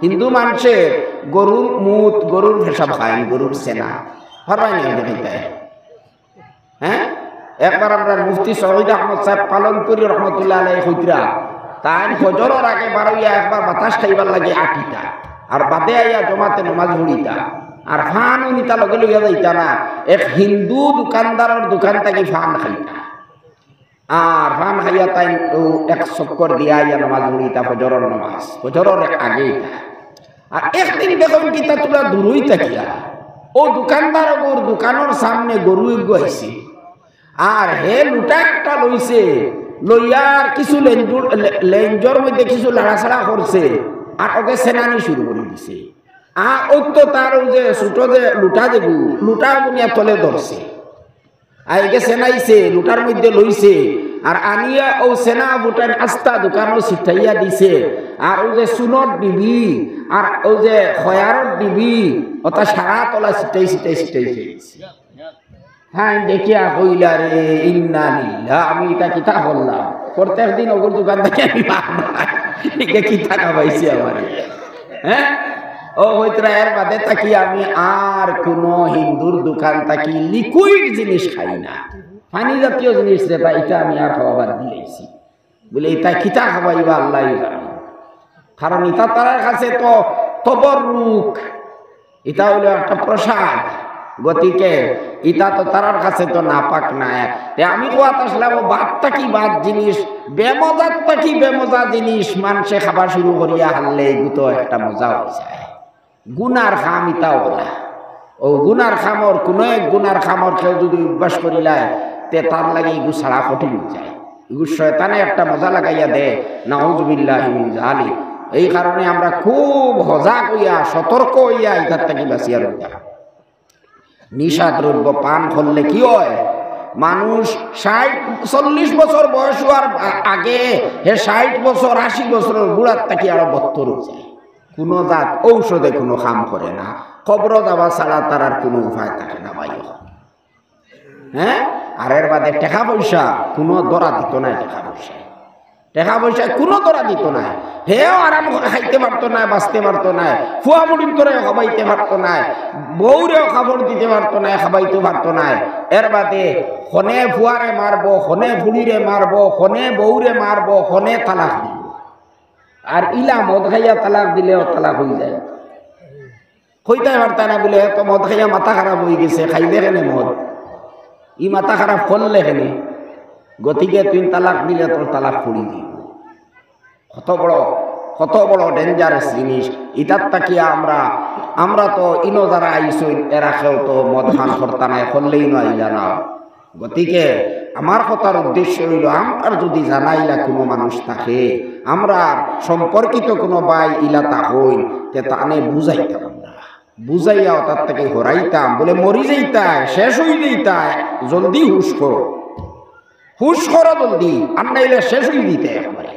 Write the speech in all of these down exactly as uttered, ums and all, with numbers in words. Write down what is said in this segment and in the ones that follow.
হিন্দু মানষে গরুর মুত, গরুর পেশাব খাইন, গরুর সেনা। পারবায় নি দেখি তাই? হ্যাঁ, একবার আমরার মুফতি শহীদ আহমদ সাহেব পালনপুরী রহমতুল্লাহ আলাইহি কইতরা, তাইন ফজরর আগে বারইয়া একবার বাতাস খাইবার লাগি আটিতা, আর বাদে আইয়া জমাতে নমাজ পড়িতা, আর পানও নিতা, লগে লইয়া যাইতা না। এক হিন্দু দোকানদারর দোকান থাকি পান খাইতা, আর পান খাইয়া তাইন অউ এক চক্কর দিয়া আইয়া নমাজ পড়িতা, ফজরর নমাজ, ফজরর আগে ইতা। আর একদিন দেখইন কিতা, থুড়া দূরই থাকিয়া অউ দোকানদার অগুর দোকানর সামনে গরু এগু আইছে, আর হে লুটা একটা লইছে, লইয়া আর কিছু লেঞ্জুর-, লে-, লেঞ্জর মধ্যে কিছু লাড়াচাড়া করছে, আর অগে সেনানি শুরু করি দিছে। আর অউ তো তার অউ যে ছোট যে লুটা যেগু, লুটা বুনিয়া তলে ধরছে। আর এগে সেনাইছে, লুটার মধ্যে লইছে, আর আনিয়া অউ সেনা বুটাইন আস্তা দোকানো ছিটাইয়া দিছে। আর অউ যে সোনর ডিবি, আর অউ যে খয়ারর ডিবি, অতা সারা তলা ছিটাই ছিটাই ছিটাই দিছে। হ্যাঁ, দেখিয়া কইলা, "রে ইন্না লিল্লাহ, আমি ইতা কিতা করলাম? প্রত্যেক দিন অগুর দোকান থাকি আমি পান খাই, ইগে কিতা খাবাইছে আমারে?" হ্যাঁ, অউ কইতরা, "এর বাদে থাকি আমি আর কুনু হিন্দুর দোকান থাকি লিকুইড জিনিস খাই না, পানি জাতীয় জিনিস যেতা, ইতা আমি আর খাওয়া বাদ দিলাইছি।" বুলে, "ইতা কিতা খাবাইবা, আল্লায় জানে।" কারণ ইতা তারার কাছে তো তবররুক, ইতা অইলো একটা প্রসাদ। গতিকে ইতা তো তারার কাছে তো নাপাক নায়। তে আমি কওয়াত আছলাম, অউ বাদ থাকি বাদ জিনিস, বেমজাত থাকি বেমজা জিনিস মানষে খাবা শুরু করিয়া হারলে ইগু তো একটা মজা অই যায়। গুনার কাম ইতা অলা। অউ গুনার কামর, কুনু এক গুনার কামর কেউ যুদি অভ্যাস করিলায়, তে তার লাগি ইগু ছাড়া কঠিন অই যায়। ইগু শয়তানে একটা মজা লাগাইয়া দেয়, নাউজুবিল্লাহি মিন জালিক। এই কারণে আমরা খুব সজাগ অইয়া, সতর্ক অইয়া ইতার থাকি বাঁচিয়া রইতাম। নিশা দ্রব্য পান করলে কি অয়? মানুষ ষাইট, চল্লিশ বছর বয়স অওয়ার আ-, আগে হে ষাইট বছর, আশি বছরর বুড়ার থাকি আরো বত্তর অই যায়। কুনু জাত ঔষধে কুনু কাম করে না। কবরো যাওয়া ছাড়া তার আর কুনু উপায় থাকে না, ভাই। হ্যাঁ? আর এর বাদে টেকা পয়সা কুনু ধরা দিত নায়, টেকা পয়সা, টেকা পয়সা কুনু ধরা দিত নায়। হেও আরাম খাইতে পারতো নায়, বাঁচতে পারতো নায়, ফুয়া ফুড়িন্তরেও খাবাইতে পারতো নায়, বউরেও কাপড় দিতে পারতো নায়, খাবাইতে পারতো নায়। এর বাদে হনে ফুয়ারে মারবো, হনে ফুড়িরে মারবো, হনে বউরে মারবো, হনে তালাক দিবো। আর ইলা মদ খাইয়া তালাক দিলেও তালাক অই যায়। কইতায় পারতায় না বুলে, "এ তো মদ খাইয়া মাথা খারাপ অই গেছে, খাইলে কেনে মদ? ই মাথা খারাপ করলে কেনে? গতিকে তুই তালাক দিলে তোর তালাক পড়ি দিবো।" কত বড়, কত বড় dangerous জিনিস। ইতার থাকি আমরা, আমরা তো ইনো যারা আইছইন, এরা কেউ তো মদ পান করতা নায়, করলেই না আইলা না। গতিকে আমার কথার উদ্দেশ্য অইলো, আমরার যুদি জানা ইলা কুনু মানুষ থাকে, আমরার সম্পর্কিত কুনু ভাই ইলা থাকইন, তে তানে বুঝাইতাম আমরা, বুঝাইয়া অতার থাকি হরাইতাম, বুলে, "মরি যাইতায়, শেষ অই যাইতায়, জলদি হুশ করো, হুশ করো জলদি, আর নাইলে শেষ অই যাইতায় একবারে।"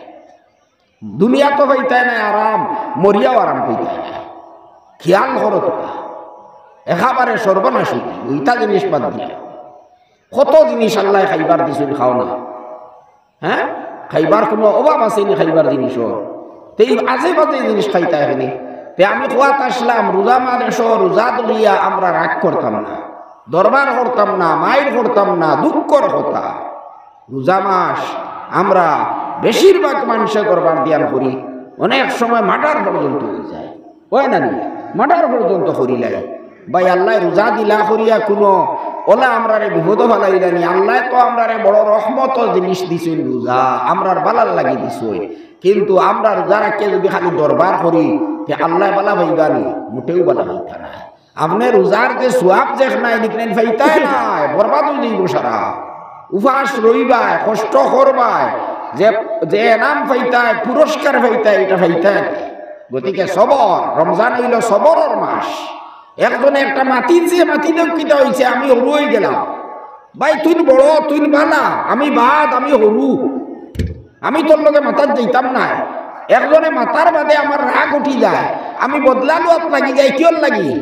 দুনিয়াত তো পাইতায় নায় আরাম, মরিয়াও আরাম পাইতায় নায়। খিয়াল করো তো, একেবারে সর্বনাশ অই যাইবো। ইতা জিনিস বাদ দিয়া কত জিনিস আল্লায় খাইবার দিছইন, খাও না। হ্যাঁ, খাইবার কুনু অভাব আছে নি খাইবার জিনিসর? তে ই আজে বাজে জিনিস খাইতায় কেনে? তে আমি কওয়াত আছলাম, রোজা মাসো রোজা ধরিয়া আমরা রাগ করতাম না, দরবার করতাম না, মাইর করতাম না, দুঃখর কথা। রোজা মাস আমরা বেশিরভাগ মানষে দরবার দিয়ান করি, অনেক সময় murder পর্যন্ত অই যায়, অয় না নি? Murder পর্যন্ত করিলাই। ভাই, আল্লায় রোজা দিলা করিয়া কুনু অলা আমরারে বিপদো ফালাইলা নি। আল্লায় তো আমরারে বড় রহমতর জিনিস দিছইন রোজা, আমরার বালার লাগি দিছইন। কিন্তু আমরা রোজা রাখিয়া যুদি খালি দরবার করি, তে আল্লায় বালা পাইবা নি? মুটেও বালা পাইতা নায়। আপনে রোজার যে সওয়াব দেখইন, ইখান পাইতায় নায়, বরবাদ অই যাইবো সারা। উপাস রইবায়, কষ্ট করবায়, যে, যে এনাম পাইতায়, পুরস্কার পাইতায়, ইটা পাইতায় নায়। গতিকে সবর, রমজান অইলো সবরর মাস। একজনে একটা মাতি দিছে, মাতি দেউক কিতা অইছে, আমি হুরু অই গেলাম। ভাই, তুইন বড়, তুইন বালা, আমি বাদ, আমি হুরু। আমি তোর লগে মাতাত যাইতাম নায়। একজনে মাতার বাদে আমার রাগ উঠি যায়, আমি বদলা লওয়াত লাগি যাই। কিওর লাগি?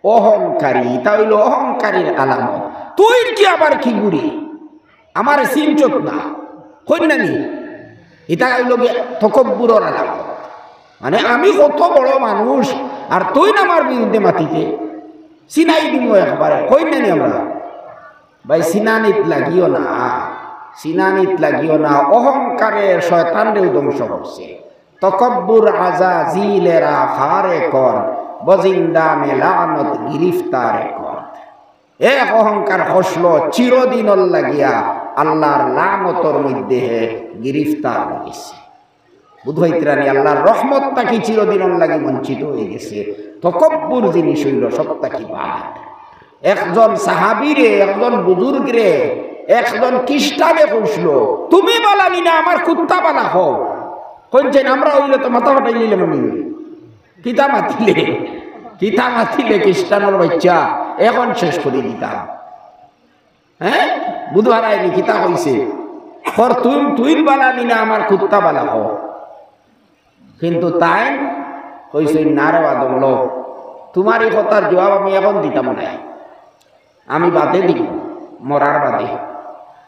অহংকারী। ইতা অইলো অহংকারীর আলামত। তুইন কি আবার কি গুড়ি? আমারে চিনছত না, কইন না নি? ইতা অইলো গিয়া তকব্বুরর আলামত। মানে, আমি কত বড় মানুষ, আর তুইন আমার বিরুদ্ধে মাতিতে? ছিনাই দিমু একবারে, কই না নি আমরা? ভাই, ছিনানিত লাগিও না, ছিনানিত লাগিও না। অহংকারে শয়তানরেও ধ্বংস করছে। তকব্বুর আজাজিলেরা ফারে কর, বজিন্দানে লানত গিরিফতারে কর। এক অহংকার খসলো, চিরদিনর লাগিয়া আল্লাহর লানতর মধ্যে হে গিরিফতার অই গেছে। বুঝ পাইতরা নি? আল্লাহর রহমত থাকি চিরদিনর লাগি বঞ্চিত অই গেছে। তকব্বুর জিনিস অইলো সব থাকি বাদ। একজন সাহাবীরে, একজন বুজুর্গরে, একজন খ্রিস্টানে কইছিল, "তুমি বালা নি না, আমার কুত্তা বালা কও।" কইছেন, আমরা অইলে তো মাথা ফাটাই নিলাম আমি। কিতা মাতিলে, কিতা মাতিলে খ্রিস্টানর বাচ্চা, এখন শেষ করি দিতাম। হ্যাঁ, বুধ হারায়নি, কিতা কইছে? কর তুইন, তুইন বালা নি না, আমার কুত্তা বালা কও। কিন্তু তাইন কইছে, "না রে বাদম, লও, তুমার ই কথার জবাব আমি এখন দিতাম না, আমি বাদে দিমু, মরার বাদে।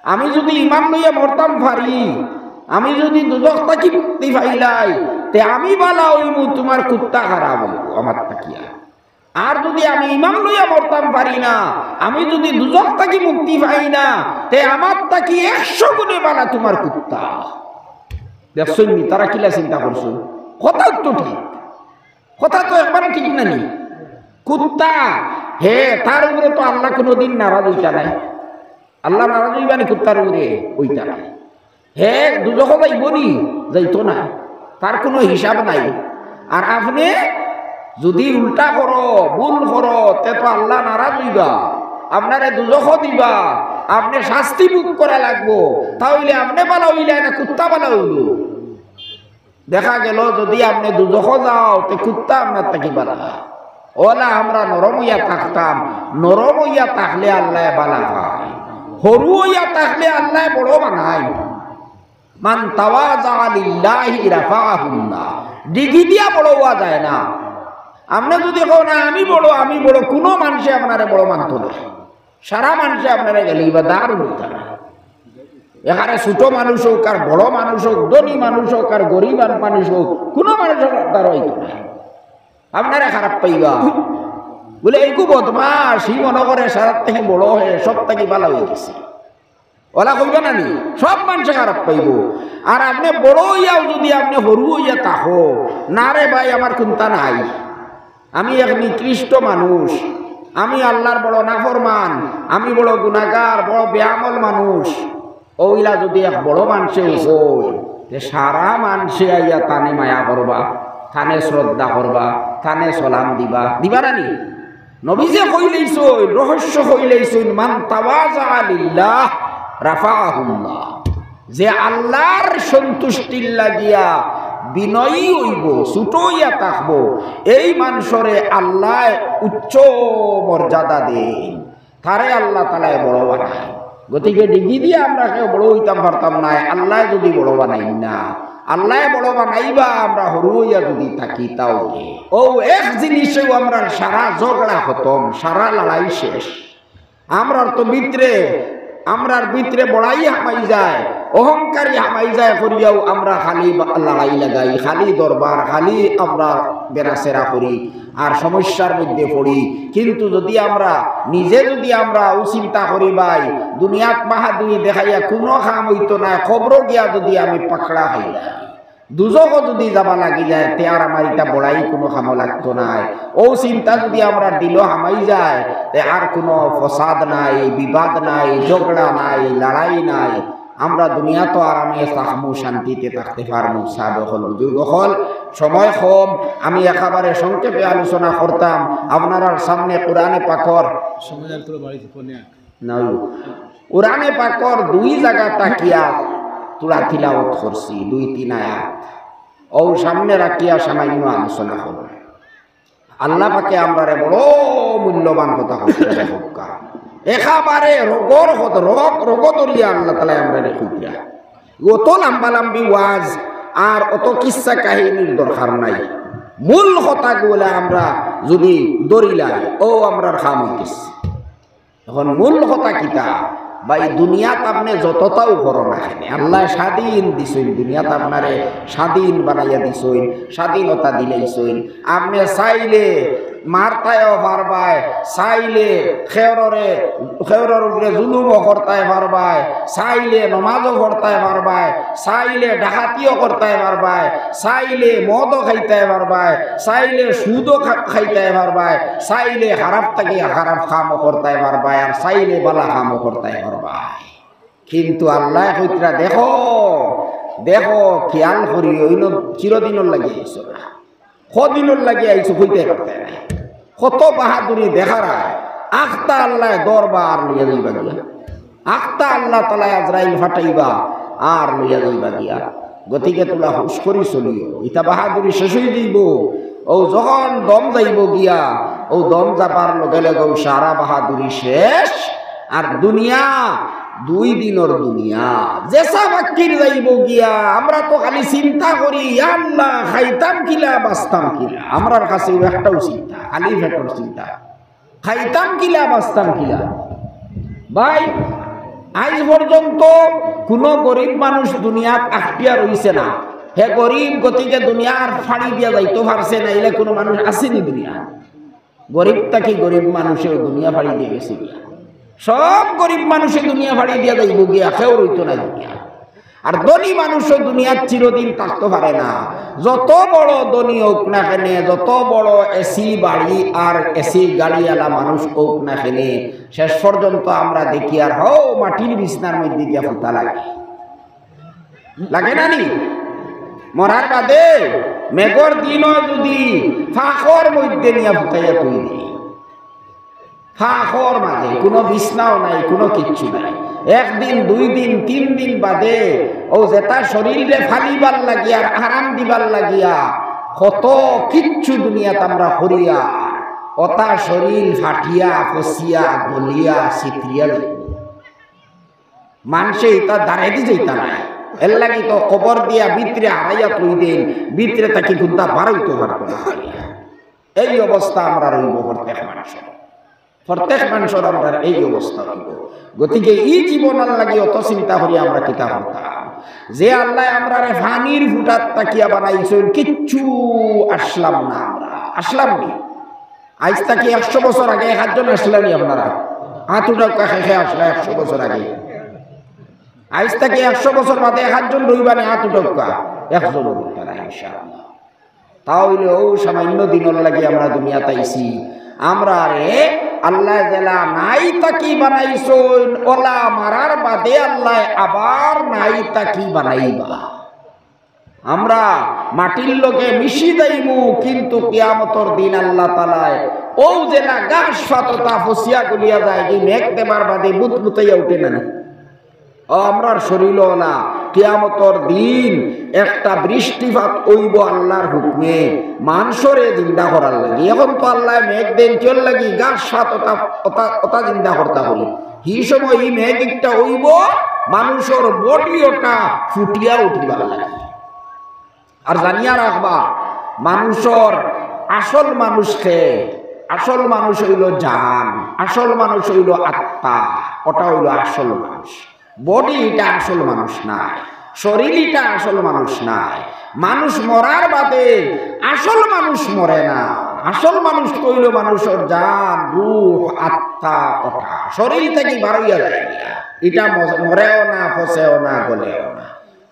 আমি যদি ইমান লইয়া মরতাম পারি, আমি যদি দুজখ থাকি মুক্তি পাইলাই, তে আমি বালা অইমু, তুমার কুত্তা খারাপ অইবো আমার থাকিয়া।" আর যদি আমি ইমান লইয়া মরতাম পারি না, আমি যদি দুজখ থাকি মুক্তি পাই না, তে আমার থাকি একশো গুণে বালা তুমার কুত্তা। দেখছইন নি, তারা কিলা চিন্তা করছইন? কথা তো ঠিক, কথা তো একবারে ঠিক না নি? কুত্তা, হে, তার উপরে তো আল্লাহ কোনোদিন নারাজ অইতা নায়। আল্লাহ নারাজ অইবা নি কুত্তার উপরে? অইতা নায়। হে দুজখো যাইবো নি? যাইতো না, তার কোনো হিসাব নাই। আর আপনে যদি উল্টা করো, ভুল করো, তে তো আল্লাহ নারাজ অইবা, আপনারে দুজখো দিবা, আপনে শাস্তি ভোগ করা লাগবো। তা অইলে আপনে বালা অইলা না কুত্তা বালা অইলো? দেখা গেল যদি আপনে দুজখো যাও, তে কুত্তা আপনার থাকি বালা। অলা আমরা নরম অইয়া থাকতাম, নরম অইয়া থাকলে আল্লায় বালা পায়, হরু অইয়া থাকলে আল্লায় বড় বানায়। মান তাওয়াযা লিল্লাহি রাফাআহুল্লাহ। ডিগি দিয়া বড় অওয়া যায় না। আপনে যদি কও না, "আমি বড়, আমি বড়", কোনো মানষে আপনারে বড় মানতো না। সারা মানষে আপনারে গালি বা দাঁড় উঠতা না। এখানে ছোট মানুষ অউক আর বড় মানুষ অউক, ধনী মানুষ অউক আর গরিব মানুষ অউক, কোনো মানুষ আপনার অইতো না। আপনারে খারাপ পাইবা। বলে, "এইগু বদমাশ, ই মনো করে সারার থাকি বড় হে, সব থাকি বালা অই গেছে।" অলা কইবা না নি? সব মানষে খারাপ পাইবো। আর আপনে বড় অইয়াও যদি আপনে হরু অইয়া থাকো, "না রে ভাই, আমার কুন্তা নাই, আমি এক নিকৃষ্ট মানুষ, আমি আল্লাহর বড় নাফরমান, আমি বড় গুনাগার, বড় বেআমল মানুষ", অউলা যদি এক বড় মানষে কয়, তে সারা মানষে আইয়া তানে মায়া করবা, তানে শ্রদ্ধা করবা, তানে সালাম দিবা, দিবা না নি? নবীজি কইলাইছইন, রহস্য কইলাইছইন, "মান তাওয়াযা লিল্লাহ রাফাআহুল্লাহ।" যে আল্লাহর সন্তুষ্টির লাগিয়া বিনয়ী অইবো, ছোট অইয়া থাকবো, এই মানষরে আল্লায় উচ্চ মর্যাদা দেইন, তারে আল্লাহ তাআলায় বড় বানায়। গতিকে ডিগি দিয়া আমরা কেউ বড় অইতাম পারতাম নায়, আল্লায় যদি বড় বানাইন না। আল্লায় বড় বানাইবা আমরা হরু অইয়া যদি থাকি, তা অইলে। অউ এক জিনিসেউ আমরার সারা ঝগড়া খতম, সারা লড়াই শেষ। আমরার তো ভিতরে, আমরার ভিতরে বড়াই হামাই যায়, অহংকারী হামাই যায় করিয়াউ আমরা খালি বা-, লড়াই লাগাই, খালি দরবার, খালি আমরা বেড়াছেড়া করি, আর সমস্যার মধ্যে পড়ি। কিন্তু যদি আমরা নিজে যদি আমরা অউ চিন্তা করি, ভাই, দুনিয়াত বাহাদুরি দেখাইয়া কুনু কাম অইতো নায়, কবরো গিয়া যদি আমি পাকড়া খাই যাই, দুজখো যদি যাবা লাগি যায়, তে আর আমার ইতা বড়াই কুনু কামো লাগতো নায়। অউ চিন্তা যদি আমরার দিলো হামাই যায়, তে আর কুনু ফসাদ নাই, বিবাদ নাই, ঝগড়া নাই, লড়াই নাই। আমরা দুনিয়াত আরামে থাকমু, শান্তিতে থাকতে পারমু। সাব অকল, বুজুর্গ অকল, সময় কম, আমি একেবারে সংক্ষেপে আলোচনা করতাম। আপনারার সামনে কোরআনে পাকর সময় আর তোর বাড়িতে ফোনে আঁক। নাউ। কোরআনে পাকর দুই জাগা থাকিয়া থুড়া তিলাওয়াত করছি, দুই তিন আয়াত। অউ সামনে রাখিয়া সামান্য আলোচনা করমু। আল্লাহ পাকে আমরারে বড় মূল্যবান কথা কইতা। একেবারে রগর কথা, রগ, রগ ধরিয়া আল্লাহ তাআলায় আমরারে কইতা। অত লাম্বা লাম্বি ওয়াজ আর অত কিচ্ছা কাহিনীর দরকার নাই। মূল কথাগুলা আমরা যদি ধরিলাই, অউ আমরার কাম অই গেছে। এখন মূল কথা কিতা? ভাই, দুনিয়াত আপনে যততাউ করো না কেনে, আল্লায় স্বাধীন দিছইন, দুনিয়াত আপনারে স্বাধীন বানাইয়া দিছইন, স্বাধীনতা দিলাইছইন। আপনে চাইলে মারতায়ও পারবায়, চাইলে খেউররে, খেউরর উপরে জুলুমও করতায় পারবায়, চাইলে নমাজও পড়তায় পারবায়, চাইলে ডাকাতিও করতায় পারবায়, চাইলে মদও খাইতায় পারবায়, চাইলে সুদও খা-, খাইতায় পারবায়, চাইলে খারাপ থাকি খারাপ কামও করতায় পারবায়, আর চাইলে বালা কামও করতায় পারবায়। কিন্তু আল্লায় কইতরা, "দেখো, দেখো, খিয়াল করি, অইন চিরদিনর লাগি আইছো না, কদিনর লাগি আইছো কইতায় পারতায় নায়। কত বাহাদুরি দেখারায়, আখতা আল্লায় ধরবা আর লইয়া যাইবা গিয়া।" আখতা আল্লাহ তাআলায় আজরাইল পাঠাইবা আর লইয়া যাইবা গিয়া। গতিকে তুলা হুশ করি চলিও, ইতা বাহাদুরি শেষ অই যাইবো। অউ যখন দম যাইবো গিয়া, অউ দম যাবার লগে লগে অউ সারা বাহাদুরি শেষ। আর দুনিয়া দুই দিনর দুনিয়া, যেছা বাক্কির যাইবো গিয়া। আমরা তো খালি চিন্তা করি, "ইয়া আল্লাহ, খাইতাম কিলা, বাঁচতাম কিলা?" আমরার কাছে অউ একটাউ চিন্তা, খালি পেটর চিন্তা। খাইতাম কিলা, বাঁচতাম কিলা? ভাই, আইজ পর্যন্ত কুনু গরিব মানুষ দুনিয়াত আটকিয়া রইছে না। হে গরিব, গতিকে দুনিয়ার ফাড়ি দিয়া যাইতো পারছে না, ইলা কুনু মানুষ আছেনি দুনিয়াত? গরিব থাকি গরিব মানুষেও দুনিয়া ফাড়ি দিয়া গেছে গিয়া। সব গরিব মানুষে দুনিয়া ফাড়ি দিয়া যাইবো গিয়া, কেউ রইতো না দুনিয়া। আর ধনী মানুষও দুনিয়াত চিরদিন থাকতো পারে না। যত বড় ধনী অউক না কেনে, যত বড় এসি বাড়ি আর এসি গাড়িআলা মানুষ অউক না কেনে, শেষ পর্যন্ত আমরা দেখি আর হউ মাটির বিছনার মধ্যে গিয়া ফুতা লাগে। লাগে না নি? মরার বাদে মেঘর দিনও যুদি ফাঁকর মধ্যে নিয়া ফুতাইয়া থই দেয়, ফাঁকর মাঝে কুনু বিছনাও নাই, কুনু কিচ্ছু নাই। একদিন, দুই দিন, তিন দিন বাদে অউ যেতা শরীলরে ফালিবার লাগিয়া আর আরাম দিবার লাগিয়া কত কিচ্ছু দুনিয়াত আমরা করিয়া, অতা শরীল ফাটিয়া, ফসিয়া, গলিয়া, ছিতরিয়া যাইবো। মানষে ইতা দাঁড়াইদি যাইতা নায়। এরলাগি তো কবর দিয়া ভিতরে হারাইয়া থই দেইন, ভিতরে থাকি কুন্তা বারইতো পারতো না। এই অবস্থা আমরার অইবো প্রত্যেক মানষর। প্রত্যেক মানষর আমরার এই অবস্থা অইবো। গতিকে ই জীবনর লাগি অত চিন্তা করি আমরা কিতা করতাম? যে আল্লায় আমরারে পানির ফুটাত থাকিয়া বানাইছইন, কিচ্ছু আছলাম না আমরা। আছলাম নি? আইজ থাকি একশো বছর আগে একজন আছলা নি আপনারা? আত উঠাউক্কা, কে কে আছলা একশো বছর আগে? আইজ থাকি একশো বছর বাদে একজন রইবা নি, আত উঠাউক্কা? একজন রইবা না, ইনশাআল্লাহ। তা অইলে অউ সামান্য দিনর লাগি আমরা দুনিয়াত আইছি। আমরারে আল্লায় যেলা নাই থাকি বানাইছইন, অলা মারার বাদে আল্লায় আবার নাই থাকি বানাইবা। আমরা মাটির লগে মিশি যাইমু, কিন্তু কিয়ামতর দিন আল্লাহ তাআলায় অউ যেলা ঘাস পাত অতা ফসিয়া গলিয়া যায়, এই মেঘ দেবার বাদে বুতবুতাইয়া উঠে না নি? অউ আমরার শরীলও অলা, কিয়ামতর দিন একটা বৃষ্টিপাত অইবো আল্লাহর হুকুমে, মানষরে জিন্দা করার লাগি। এখন তো আল্লায় মেঘ দেইন কিওর লাগি? ঘাস পাত অতা, অতা, অতা জিন্দা করতা করি। হি সময় ই মেঘ একটা অইবো, মানষর body অটা ফুটিয়া উঠিবার লাগি। আর জানিয়া রাখবা, মানষর আসল মানুষ কে? আসল মানুষ অইলো জান, আসল মানুষ অইলো আত্মা, অটা অইলো আসল মানুষ। Body ইটা আসল মানুষ নায়, শরীল ইটা আসল মানুষ নায়। মানুষ মরার বাদে আসল মানুষ মরে না। আসল মানুষ তো অইলো মানষর জান, রুহ, আত্মা, অটা শরীল থাকি বারইয়া যায় গিয়া। ইটা ম-, মরেও না, ফসেও না, গলেও না।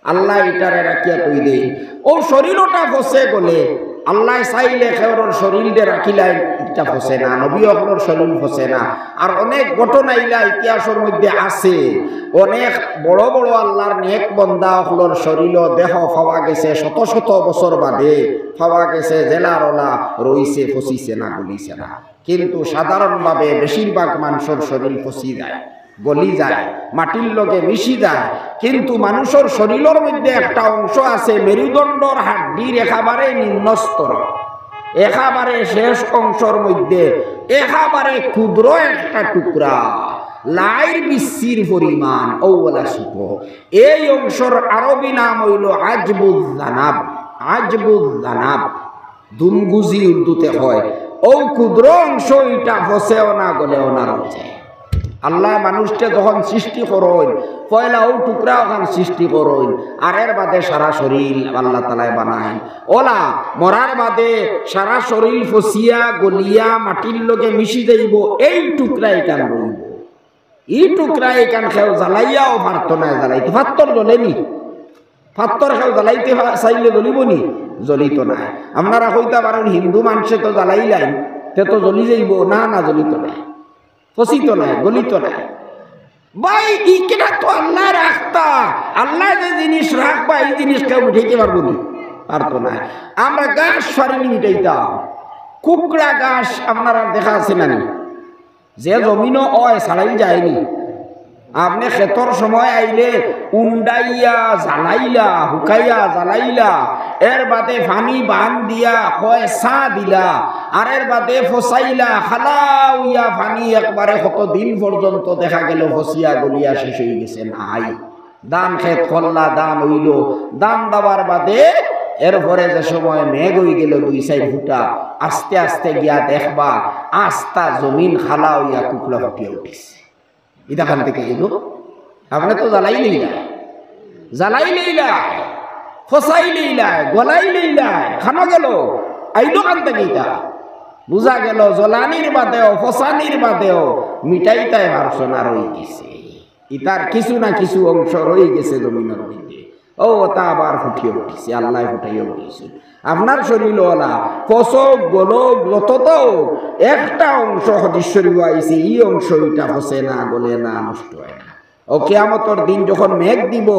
আল্লায় ইটারে রাখিয়া থই দেইন। অউ শরীল অটা ফসে গলে, আল্লায় চাইলে কেউরর শরীলরে রাখিলাইন, ইটা ফসে না, নবী অকলর শরীল ফসে না। আর অনেক ঘটনা ইলা ইতিহাসর মধ্যে আছে, অনেক বড় বড় আল্লাহর নেক বন্দা অকলর শরীলও দেখো পাওয়া গেছে শত শত বছর বাদে পাওয়া গেছে যেলার অলা রইছে, ফসিছে না, গলিছে না। কিন্তু সাধারণভাবে বেশিরভাগ মানষর শরীল ফসি যায়, গলি যায়, মাটির লগে মিশি যায়। কিন্তু মানষর শরীলর মধ্যে একটা অংশ আছে, মেরুদণ্ডর হাড্ডির একেবারে নিম্ন স্তর, একেবারে শেষ অংশর মধ্যে একেবারে ক্ষুদ্র একটা টুকরা, লাইর বিচ্ছির পরিমাণ, অউ অলা ছোট। এই অংশর আরবি নাম অইলো আজবুজ জানাব, আজবুজ জানাব। দুমগুজি উর্দুতে কয়, অউ ক্ষুদ্র অংশ ইটা ফসেও না, গলেও না, রইছে। আল্লায় মানুষরে যখন সৃষ্টি করইন, পয়লা অউ টুকরা অখান সৃষ্টি করইন, আর এর বাদে সারা শরীল আল্লাহ তাআলায় বানাইন। অলা মরার বাদে সারা শরীল ফসিয়া গলিয়া মাটির লগে মিশি যাইবো, এই টুকরা ইখান রইবো। ই টুকরা ইখান কেউ জ্বালাইয়াও পারতো নায় জ্বালাইতো। পাত্থর জ্বলে নি? পাত্থর কেউ জ্বালাইতে পা-, চাইলে জ্বলিবো নি? জ্বলিতো নায়। আপনারা কইতা পারইন, হিন্দু মানষে তো জ্বালাইলাইন, তে তো জ্বলি যাইবো। না, না, জ্বলিতো নায়, ফসিতো নায়, গলিতো নায়। ভাই, ইখান তো আল্লায় রাখতা। আল্লায় যে জিনিস রাখবা, ই জিনিস কেউ মিটাইতে পারবো নি? পারতো নায়। আমরা গাছ ফাড়িনি মিটাইতাম। কুকড়া গাছ আপনারার দেখা আছে না নি? যে জমিনো অয়, ছাড়াই যায় নি। আপনে খেতর সময় আইলে উন্ডাইয়া জ্বালাইলা, হুকাইয়া জ্বালাইলা, এর বাদে পানি বান দিয়া কয় ছা দিলা, আর এর বাদে ফসাইলা, খালা অইয়া পানি একবারে কত দিন পর্যন্ত দেখা গেল ফসিয়া গলিয়া শেষ অইগেছে, নাই। ধান খেত করলা, ধান অইলো, ধান দাবার বাদে এরপরে যে সময় মেঘ অইগেল দুই চাইর ফুটা, আস্তে আস্তে গিয়া দেখবা আস্তা জমিন খালা অইয়া কুকড়া ফুটিয়া উঠিছে। ইটা কান থাকি আইলো? আপনে তো জ্বালাইলাইলা, জ্বালাইলাইলা, ফসাইলাইলা, গলাইলাইলা, কানো গেল? আইলো কান থাকি ইটা? বুঝা গেল, জ্বলানির বাদেও, ফসানির বাদেও মিটাইতায় পারছো না, রইগেছে। ইতার কিছু না কিছু অংশ রইগেছে জমিনর মধ্যে। অউ, অটা আবার ফুটিয়া উঠিছে, আল্লায় ফুটাইয়া উঠিছে। আপনার শরীল অলা, ফসউক, গলউক, যততা অউক, একটা অংশ হাদিস শরীফো আইছে, ই অংশ ইটা ফসে না, গলে না, নষ্ট অয় না। অউ কিয়ামতর দিন যখন মেঘ দিবো,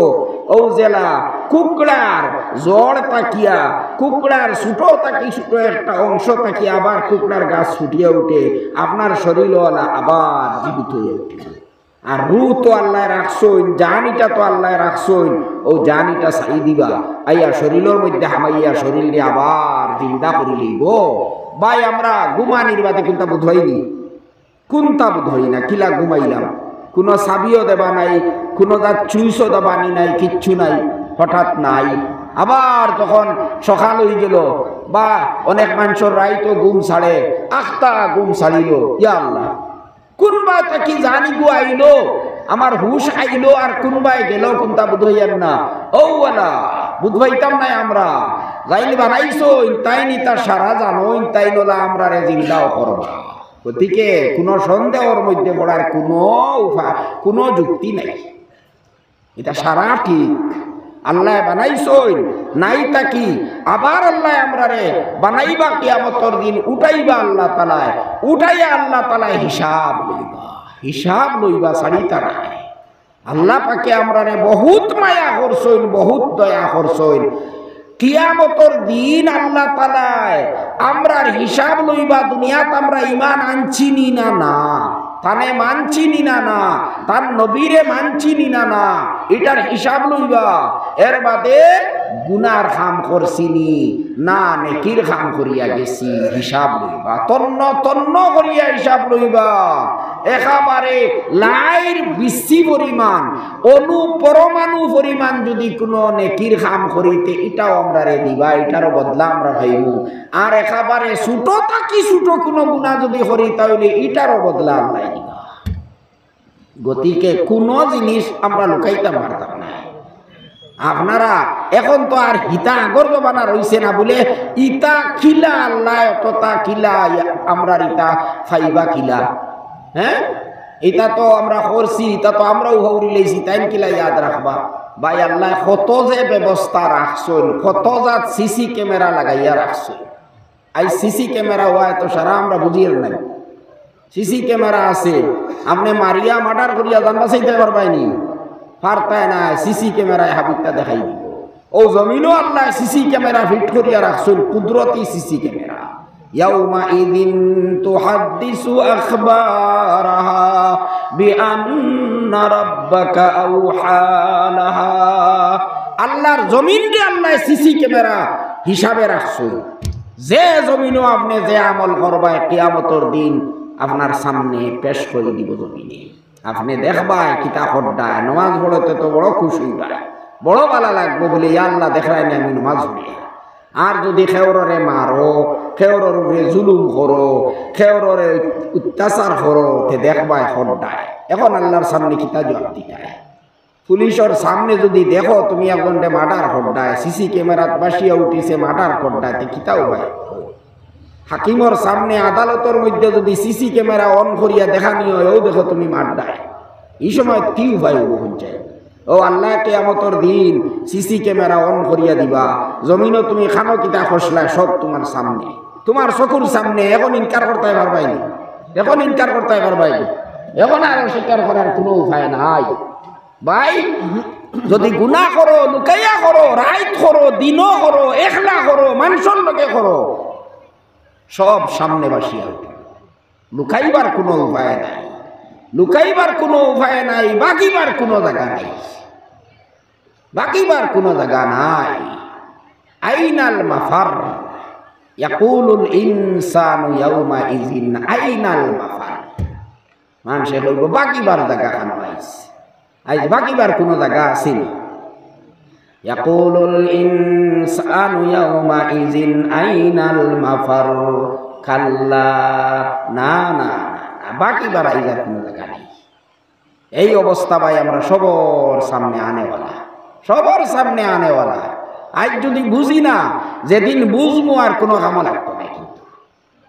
অউ যেলা কুকড়ার জড় থাকিয়া, কুকড়ার ছোট থাকি ছোট একটা অংশ থাকি আবার কুকড়ার গাছ ফুটিয়া উঠে, আপনার শরীল অলা আবার জীবিত অইয়া উঠে। আর রুহ তো আল্লায় রাখছইন, জান ইটা তো আল্লায় রাখছইন, অউ জান ইটা ছাড়ি দিবা, আইয়া শরীলর মধ্যে হামাইয়া শরীলরে আবার জিন্দা করি লইবো। ভাই, আমরা ঘুমানির বাদে কুনতা বুঝ অয় নি? কুনতা বুঝ অয় না, কিলা ঘুমাইলাম? কুনু চাবিও দেবা নাই, কুনু জাত সুইচও দাবানি নাই, কিচ্ছু নাই। হঠাৎ নাই, আবার যখন সকাল অইগেল, বা অনেক মানষর রাইতো ঘুম ছাড়ে, আখতা ঘুম ছাড়িল, ইয়া আল্লাহ, কুনবায় থাকি জানি গু আইলো, আমার হুশ আইলো, আর কুনবায় গেল, কুনতা বুঝ অইয়ার না। অউ অলা, বুঝ পাইতাম নায় আমরা। যাইন বানাইছইন, তাইন ইতা সারা জানইন, তাইন অলা আমরারে জিন্দাও করবা। গতিকে কুনু সন্দেহর মধ্যে পড়ার কুনু উপা-, কুনু যুক্তি নাই। ইটা সারা ঠিক। আল্লায় বানাইছইন, নাই থাকি আবার আল্লায় আমরারে বানাইবা, কিয়ামতর দিন উঠাইবা আল্লাহ তাআলায়, উঠাইয়া আল্লাহ তাআলায় হিসাব লইবা, হিসাব লইবা, ছাড়িতা নায়। আল্লাহ পাকে আমরারে বহুত মায়া করছইন, বহুত দয়া করছইন। কিয়ামতর দিন আল্লাহ তাআলায় আমরার হিসাব লইবা, দুনিয়াত আমরা ইমান আনছি নি না, না, তানে মানছি নি না, না, তান নবীরে মানছি নি না, না, ইটার হিসাব লইবা। এর বাদে গুনার কাম করছি নি না, নেকির কাম করিয়া গেছি, হিসাব লইবা, তন্ন তন্ন করিয়া হিসাব লইবা। একেবারে লাইর বিচি পরিমাণ, অণু পরমাণু পরিমাণ যুদি কুনু নেকির কাম করি, তে ইটাও আমরারে দিবা, ইটারও বদলা আমরা পাইমু। আর একেবারে ছোট থাকি ছোট কুনু গুনা যুদি করি, তাইলে ইটারও বদলা আল্লায় দিবা। গতিকে কুনু জিনিস আমরা লুকাইতাম পারতাম নায়। আপনারা অখন তো আর হিতা আগর জমানা রইছে না বুলে, ইতা কিলা আল্লায়, অততা কিলা, আমরার ইতা পাইবা কিলা? হে, ইতা তো আমরা করছি, ইতা তো আমরাও হৌরি লইছি, তাইন কিলা ইয়াদ রাখবা? ভাই, আল্লায় কত যে ব্যবস্থা রাখছইন, কত জাত সিসি ক্যামেরা লাগাইয়া রাখছইন। আইজ সিসি ক্যামেরা অয় তো সারা আমরা বুঝিয়ার নায়। সিসি ক্যামেরা আছে, আপনে মারিয়া মার্ডার করিয়া জান বাঁচাইতায় পারবায় নি? পারতায় নায়, সিসি ক্যামেরায় হাবিতা দেখাই দিবো। অউ জমিনো আল্লায় সিসি ক্যামেরা ফিট করিয়া রাখছইন, কুদরতি সিসি ক্যামেরা। ইয়াউমাইযিন তুহাদ্দিসু আখবারাহা বিআন্না রাব্বাকা আওহা লাহা। আল্লার জমিনরে আল্লায় সিসি ক্যামেরা হিসাবে রাখছইন। যে জমিনো আপনে যে আমল করবায়, কিয়ামতর দিন আপনার সামনে পেশ করি দিবো জমিনে। আপনে দেখবায় কিতা কররায়, নমাজ পড়তে তো বড় খুশ অইবায়, বড় ভালা লাগবো বুলে, "ইয়া আল্লাহ, দেখরায় নি আমি নমাজ পড়ি।" আর যুদি কেউররে মারো, কেউরর উপরে জুলুম করো, কেউররে অত্যাচার করো, তে দেখবায় কররায়। এখন আল্লাহর সামনে কিতা জবাব দিতায়? পুলিশর সামনে যদি দেখো তুমি একজনরে মার্ডার কররায়, সিসি ক্যামেরাত ভাসিয়া উঠিছে মার্ডার কররায়, তে কিতা উপায়? হাকিমর সামনে আদালতর মধ্যে যদি সিসি ক্যামেরা অন করিয়া দেখানি অয়, অউ দেখো তুমি মার্ডার, ই সময় কি উপায় অইবো? হুনছইন? অউ আল্লায় কিয়ামতর দিন সিসি ক্যামেরা অন করিয়া দিবা, জমিনো তুমি খানো কিতা খসলায়, সব তুমার সামনে, তুমার চকুর সামনে। এখন ইনকার করতায় পারবায়নি, এখন ইনকার করতায় পারবায়নি, এখন আর অস্বীকার করার কুনু উপায় নাই। ভাই, যদি গুনা করো, লুকাইয়া করো, রাইত করো, দিনো করো, একলা করো, মানষর লগে করো, সব সামনে ভাসিয়া উঠে। লুকাইবার কুনু উপায় নাই, লুকাইবার কুনু উপায় নাই, বাগিবার কুনু জাগা নাই, বাগিবার কুনু জাগা নাই। আইনাল মাফার? ইয়াকুলুল ইনসানু ইয়াউমা ইযিন আইনাল মাফার। মানষে কইবো, বাগিবার জাগা খানো আইজ? আইজ বাগিবার কুনু জাগা আছেনি? ইয়াকুলুল ইনসানু ইয়াউমা ইযিন আইনাল মাফার? কাল্লা, না, না, না, না, বাগিবার আইজ আর কুনু জাগা নাই। এই অবস্থা ভাই আমরা সবর সামনে আনেওয়ালা, সবর সামনে আনেওয়ালা। আইজ যদি বুঝি না, যেদিন বুঝমু আর কুনু কামো লাগতো নায় কিন্তু।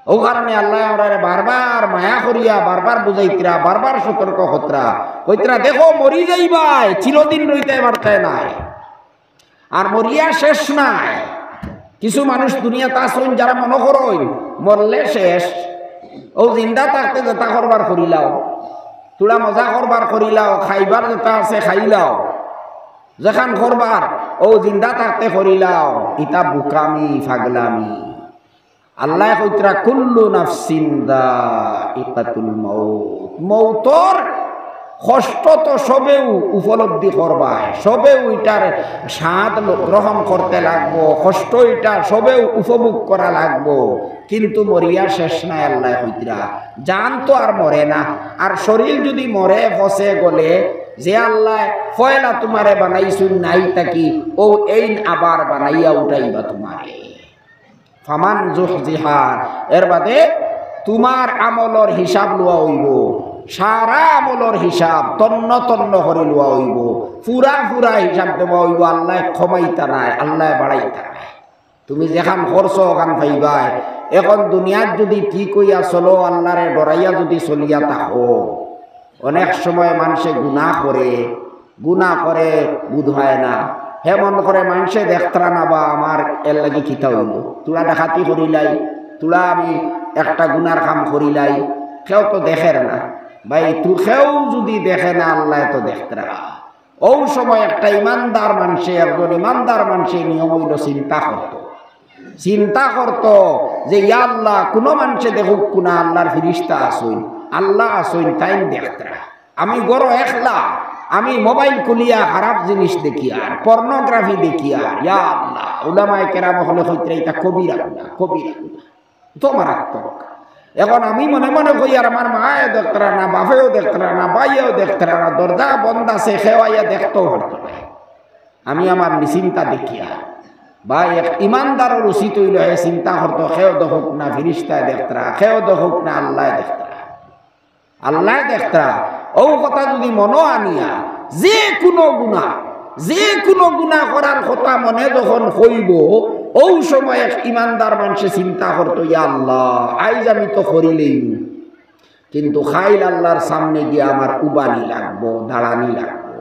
অউ কারণে আল্লায় আমরারে বারবার মায়া করিয়া, বারবার বুঝাইতরা, বারবার সতর্ক করতরা, কইতরা, দেখো মরি যাইবায়, চিরদিন রইতায় পারতায় নায়, আর মরিয়া শেষ নায়। কিছু মানুষ দুনিয়াত আছইন যারা মনো করইন মরলে শেষ, অউ জিন্দা থাকতে যেতা করবার করিলাও, থুড়া মজা করবার করিলাও, খাইবার যেতা আছে খাইলাও, যেখান করবার অউ জিন্দা থাকতে করিলাও, ইতা বুকামি, ফাগলামি। আল্লায় কইতরা, কুল্লু নাফসিন যায়িকাতুল মাউত। মউতর কষ্ট তো সবেউ উপলব্ধি করবায়, সবেউ ইটার স্বাদ ল-, গ্রহণ করতে লাগবো, কষ্ট ইটা সবেউ উপভোগ করা লাগবো, কিন্তু মরিয়া শেষ নায়। আল্লায় কইতরা, জান তো আর মরে না, আর শরীর যদি মরে, ফসে, গলে, যে আল্লায় পয়লা তুমারে বানাইছইন নাই থাকি, অউ এইন আবার বানাইয়া উঠাইবা তুমারে। ফামান জুহজিহা, এর বাদে তুমার আমলর হিসাব লওয়া অইবো, সারা আমলর হিসাব তন্ন তন্ন করি লওয়া অইবো, পুরা পুরা হিসাব দেওয়া অইবো। আল্লায় কমাইতা নায়, আল্লায় বাড়াইতা নায়। তুমি যেখান করছো অখান পাইবায়। এখন দুনিয়াত যদি ঠিক অইয়া চলো, আল্লারে ডরাইয়া যদি চলিয়া থাকো, অনেক সময় মানষে গুনা করে, গুনা করে বুঝ অয় না। হে মনো করে মানষে দেখতরা না বা আমার এর লাগি কিতা অইলো, থুড়া ডাকাতি করিলাই, থুড়া আমি একটা গুনার কাম করিলাই, কেউ তো দেখের না। ভাই, তু কেউ যদি দেখে না, আল্লায় তো দেখতরা। অউ সময় একটা ইমানদার মানষে, একজন ইমানদার মানষে নিয়ম অইলো চিন্তা করতো, চিন্তা করতো যে, ইয়া আল্লাহ, কুনু মানষে দেখউক কুনা, আল্লার ফিরিস্তা আছইন, আল্লাহ আছইন, তাইন দেখতরা। আমি ঘরো একলা, আমি মোবাইল খুলিয়া খারাপ জিনিস দেখিয়ার, পর্নোগ্রাফি দেখিয়ার, ইয়া আল্লাহ, উলামায়ে কেরাম অকলে কইতরা, ইতা কবিরা গুনা, কবিরা গুনা। তো মারাত্মক। এখন আমি মনে মনে কইয়ার, আমার মায়েও দেখতরা না, বাপেও দেখতরা না, ভাইয়েও দেখতরা না, দরজা বন্ধ আছে, কেউ আইয়া দেখতেও পারতো না। আমি আমার নিশ্চিন্তা দেখিয়া, বা এক ইমানদারর উচিত অইলো, হে চিন্তা করতো, কেউ দেখউক না, ফিরিস্তায় দেখতরা, কেউ দেখউক না, আল্লায় দেখতরা। আল্লায় দেখতরা। অউ কথা যদি মনো আনিয়া, যে কুনু গুনা, যে কুনু গুনা করার কথা মনে যখন অইবো, অউ সময় এক ইমানদার মানষে চিন্তা করতো, ইয়া আল্লাহ, আইজ আমি তো করিলাইমু, কিন্তু কাইল আল্লার সামনে গিয়া আমার উবানি লাগবো, দাঁড়ানি লাগবো,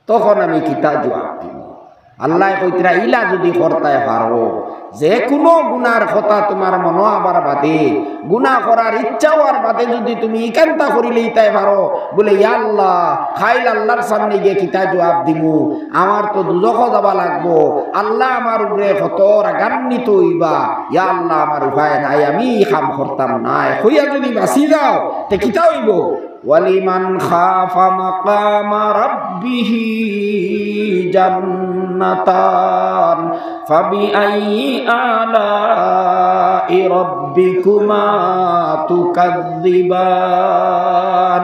তখন আমি কিতা জুয়াব দিমু? আল্লায় কইতরা, ইলা যদি করতায় পারো, যে কুনু গুনার কথা তুমার মনো আবার বাদে, গুনা করার ইচ্ছা অওয়ার বাদে যদি তুমি ইখানতা করিলাইতায় পারো, বুলে, ইয়া আল্লাহ, কাইল আল্লার সামনে গিয়া কিতা জুয়াব দিমু? আমার তো দুজখো যাওয়া লাগবো, আল্লাহ আমার উপরে কত রাগান্বিত অইবা, ইয়া আল্লাহ, আমার উপায় নাই, আমি ই কাম করতাম নায়, কইয়া যদি বাচি যাও, তে কিতা অইবো? ولمن خاف مقام ربه جنتان فبأي آلاء ربكما تكذبان।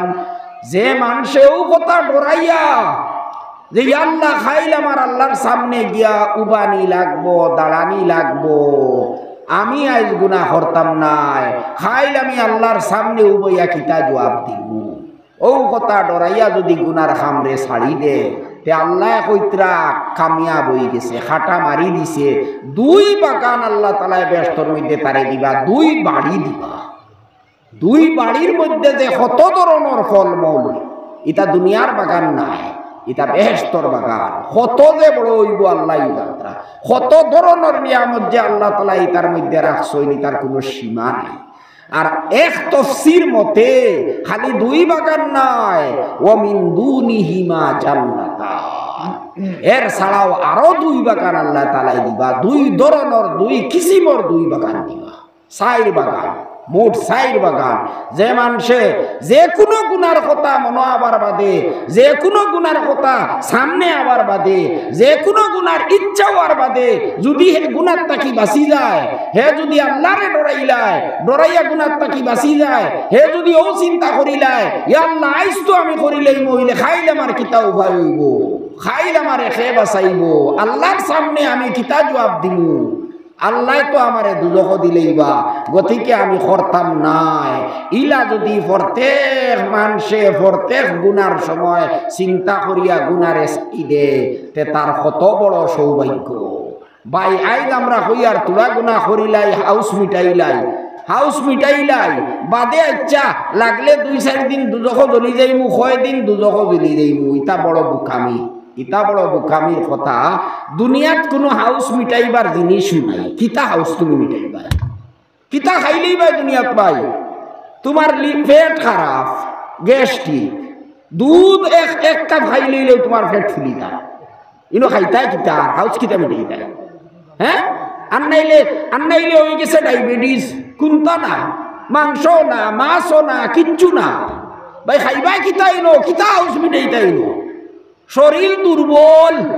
যে মানষে অউ কথা ডরাইয়া যে, ইয়া আল্লাহ, কাইল আমার আল্লার সামনে গিয়া উবানি লাগবো, দাঁড়ানি লাগবো, আমি আইজ গুনা করতাম নায়, কাইল আমি আল্লার সামনে উবাইয়া কিতা জুয়াব দিমু? অউ কথা ডরাইয়া যুদি গুনার কামরে ছাড়ি দে, তে আল্লায় কইতরা কামিয়াব অইগেছে, খাটা মারি দিছে। দুই বাগান আল্লাহ তাআলায় বেহেশতর মধ্যে তারে দিবা, দুই বাড়ি দিবা। দুই বাড়ির মধ্যে যে কত ধরনর ফলমূল, ইতা দুনিয়ার বাগান নায়, ইতা বেহেশতর বাগান। কত যে বড় অইবো আল্লায় জানতরা, কত ধরনর নিয়ামত যে আল্লাহ তাআলায় ইতার মধ্যে রাখছইন, ইতার কুনু সীমা নাই। আর এক তফসির মতে খালি দুই বাগান নায়, "ওয়া মিন দুনিহিমা জান্নাতান।" এর ছাড়াও আরো দুই বাগান আল্লাহ তাআলায় দিবা, দুই ধরনর, দুই কিসিমর দুই বাগান দিবা। চাইর বাগান, মোট চাইর বাগান। যে মানষে যে কুনু গুনার কথা মনো আবার বাদে, যে কুনু গুনার কথা সামনে আবার বাদে, যে কুনু গুনার ইচ্ছা অওয়ার বাদে যুদি হে গুনার থাকি বাচি যায়, হে যুদি আল্লারে ডরাইলায়, ডরাইয়া গুনার থাকি বাচি যায়, হে যুদি অউ চিন্তা করিলায়, "ইয়া আল্লাহ, আইজ তো আমি করিলাইমু, অইলে কাইল আমার কিতা উপায় অইবো? কাইল আমারে কে বাচাইবো? আল্লার সামনে আমি কিতা জুয়াব দিমু?" আল্লায় তো আমারে দুজখো দিলাইবা, গতিকে আমি করতাম নায়। ইলা যুদি প্রত্যেক মানষে প্রত্যেক গুনার সময় চিন্তা করিয়া গুনারে ছাড়ি দে, তে তার কত বড় সৌভাগ্য। ভাই, আইজ আমরা কইয়ার তুরা গুনা করিলাই, হাউস মিটাইলাই, হাউস মিটাইলাই, বাদে আইচ্ছা লাগলে দুই চাইর দিন দুজখো জ্বলি যাইমু, কয়দিন দুজখো জ্বলি যাইমু, ইতা বড় বুকামি। ইতা বড় বুকামির কথা। দুনিয়াত কুনু হাউস মিটাইবার জিনিসউ নাই। কিতা হাউস তুমি মিটাইবায়? কিতা খাইলাইবায় দুনিয়াত ভাই? তুমার লি-, পেট খারাপ, গ্যাস্ট্রিক, দুধ এক, এক কাপ খাইলাইলেউ তুমার পেট ফুলি যায়। ইনো খাইতায় কিতা? আর হাউস কিতা মিটাইতায়? হে? আর নাইলে, আর নাইলে অইগেছে ডায়াবেটিস, কুন্তা না, মাংস না, মাছও না, কিচ্ছু না। ভাই, খাইবায় কিতা ইনো? কিতা হাউস মিটাইতায় ইনো? শরীল দুর্বল,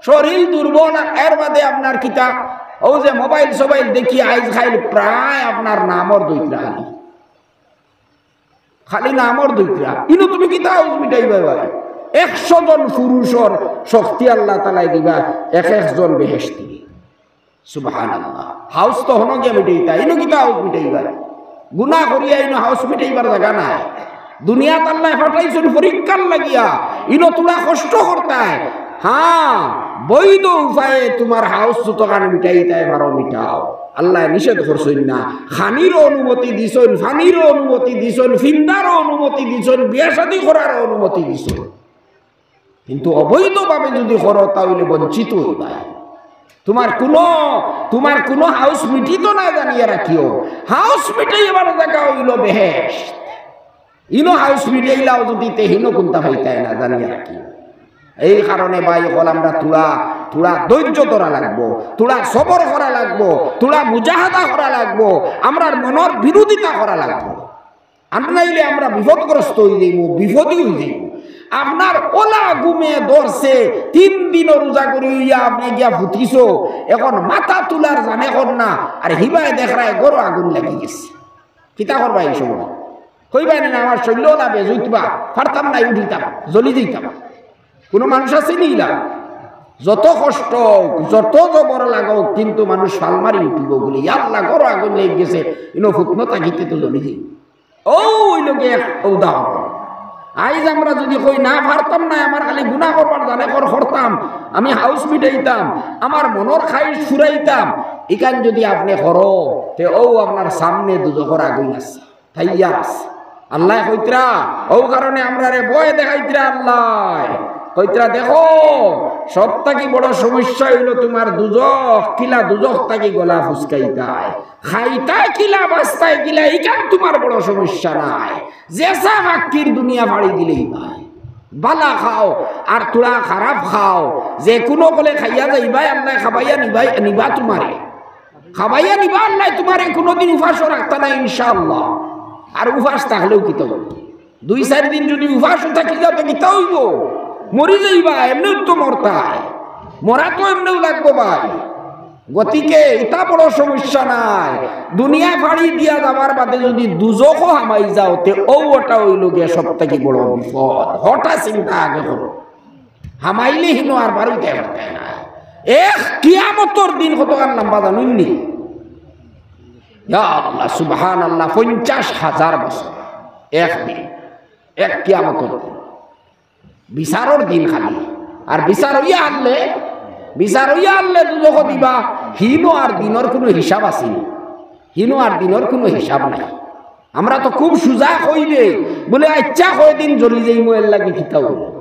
শরীল দুর্বল। এর বাদে আপনার কিতা, অউ যে মোবাইল সোবাইল দেখি আইজ কাইল প্রায় আপনার নামর দইতরা খালি, খালি নামর দইতরা। ইনো তুমি কিতা হাউস মিটাইবায় ভাই? একশো জন পুরুষর শক্তি আল্লাহ তাআলায় দিবা, এক একজন বেহেশতি। সুবহানাল্লাহ। হাউস তো হনো গিয়া মিটাইতা, ইনো কিতা হাউস মিটাইবার? গুনা করিয়া ইনো হাউস মিটাইবার জাগা নাই। দুনিয়াত আল্লায় পাঠাইছইন পরীক্ষার লাগিয়া, ইনো তুরা কষ্ট করতায়। হ্যাঁ, বৈধ উপায়ে তুমার হাউস যতখান মিটাইতায় পারো মিটাও। আল্লায় নিষেধ করছইন না, খানিরও অনুমতি দিছইন, ফানিরও অনুমতি দিছইন, ফিন্দারও অনুমতি দিছইন, বিয়া শাদি করারও অনুমতি দিছইন। কিন্তু অবৈধভাবে যুদি করো, তা অইলে বঞ্চিত অইবায়। তুমার কুনু, তুমার কুনু হাউস মিটিতো নায় জানিয়া রাখিও। হাউস মিটাইবার জাগা অইলো বেহেশত। ইনো হাউস মিটাইলাও যুদি, তে হিনো কুন্তা পাইতায় না জানিয়া রাখিও। এই কারণে ভাই অকল, আমরা তুরা, তুরা ধৈর্য ধরা লাগবো, তুরা সবর করা লাগবো, তুরা মুজাহাদা করা লাগবো, আমরার মনর বিরোধিতা করা লাগবো। আর নাইলে আমরা বিপদগ্রস্ত অইযাইমু, বিপদী অইযাইমু। আপনার অলা ঘুমে ধরছে, তিন দিনও রোজা করি অইয়া আপনে গিয়া ফুটিছো, এখন মাথা তুলার জানে কর না, আর হিবায় দেখরায় ঘরো আগুন লাগি গেছে। কিতা করবায় ই সময়? কইবায় নি না, "আমার শরীল অলা বেজুইতবা, পারতাম নায় উঠিতাম, জ্বলি যাইতাম।" কুনু মানুষ আছে নি ইলা? যত কষ্ট অউক, যত জবর লাগউক, কিন্তু মানুষ ফাল মারি উঠিবো বুলি, "ইয়া আল্লাহ, ঘরো আগুন লাগি গেছে, ইনো ফুকনো থাকিতে তো জ্বলি যাইমু।" অউ অইলো গি এক উদাহরণ। আইজ আমরা যুদি কই, "না, পারতাম নায়, আমার খালি গুনা করবার জানে কর, করতাম, আমি হাউস মিটাইতাম, আমার মনর খাইশ ফুরাইতাম", ইখান যুদি আপনে করো, তে অউ আপনার সামনে দুজখর আগুন আছে, তৈয়ার আছে। আল্লায় কইতরা, অউ কারণে আমরারে ভয় দেখাইতরা আল্লায়। কইতরা, "দেখো, সব থাকি বড় সমস্যা অইলো তুমার দুজখ, কিলা দুজখ থাকি গলা ফুসকাইতায়।" খাইতায় কিলা, বাঁচতায় কিলা, ইখান তুমার বড় সমস্যা নায়। যেছা ফাক্কির দুনিয়া ফাড়ি দিলেই নায়। বালা খাও, আর তুরা খারাপ খাও, যে কুনু কলে খাইয়া যাইবায়, আল্লায় খাবাইয়া নিবায়, নিবা তুমারে। খাবাইয়া নিবা আল্লায় তুমারে, কুনুদিন উপাসও রাখতা নায় ইনশাআল্লাহ। আর উপাস থাকলেও কিতা অইবো? দুই চাইর দিন যুদি উপাসও থাকি যাও, তে কিতা অইবো? মরি যাইবায়, এমনেউ তো মরতায়। মরা তো এমনেউ লাগবো ভাই। গতিকে ইতা বড় সমস্যা নায়। দুনিয়া ফাড়ি দিয়া যাবার বাদে যুদি দুজখো হামাই যাও, তে অউ অটা অইলো গিয়া সব থাকি বড় বিপদ। হটা চিন্তা আগে করো। হামাইলে হিনো আর বারইতায় পারতায় নায়। এক কিয়ামতর দিন কতখান লাম্বা জানইন নি? ইয়া আল্লাহ, সুবহানাল্লাহ, পঞ্চাশ হাজার বছর এক দিন। এক কিয়ামতর দিন, বিচারর দিন খালি। আর বিচার অইয়া হারলে, বিচার অইয়া হারলে দুজখো দিবা, হিনো আর দিনর কুনু হিসাব আছে নি? হিনো আর দিনর কুনু হিসাব নাই। আমরা তো খুব সুজা কই দে, বুলে, "আইচ্ছা, কয়দিন জ্বলি যাইমু, এর লাগি কিতা অইলো?"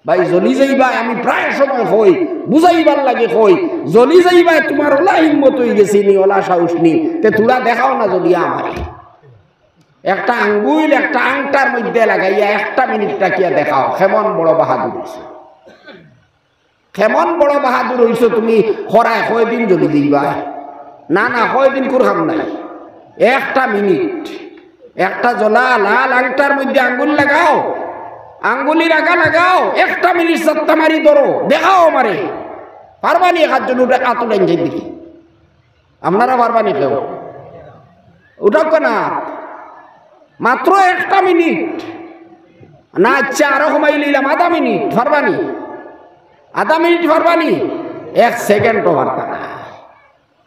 ভাই, জ্বলি যাইবায়, আমি প্রায় সময় কই, বুঝাইবার লাগি কই, জ্বলি যাইবায়, তুমার অলা হিম্মত অইগেছে নি, অলা সাহস নি, তে থুড়া দেখাও না জ্বলিয়া আমারে। একটা আঙ্গুইল একটা আংটার মধ্যে লাগাইয়া একটা মিনিট রাখিয়া দেখাও, কেমন বড় বাহাদুর অইছো, কেমন বড় বাহাদুর অইছো তুমি। খরায় কয়দিন জ্বলি যাইবায়? না, না, কয়দিন কুর কাম নাই। একটা মিনিট, একটা জ্বলা লাল আংটার মধ্যে আঙ্গুল লাগাও, আঙ্গুলির আগা লাগাও, একটা মিনিট চাট্টা মারি ধরো, দেখাও আমারে। পারবা নি? একজন উঠে আত উঠাইন দেখি। আপনারা পারবা নি কেউ? উঠাউক্কা না। মাত্র একটা মিনিট। না, আইচ্ছা, আরো কমাই লইলাম, আধা মিনিট। পারবা নি? আধা মিনিট পারবা নি? এক সেকেন্ডও পারতা না।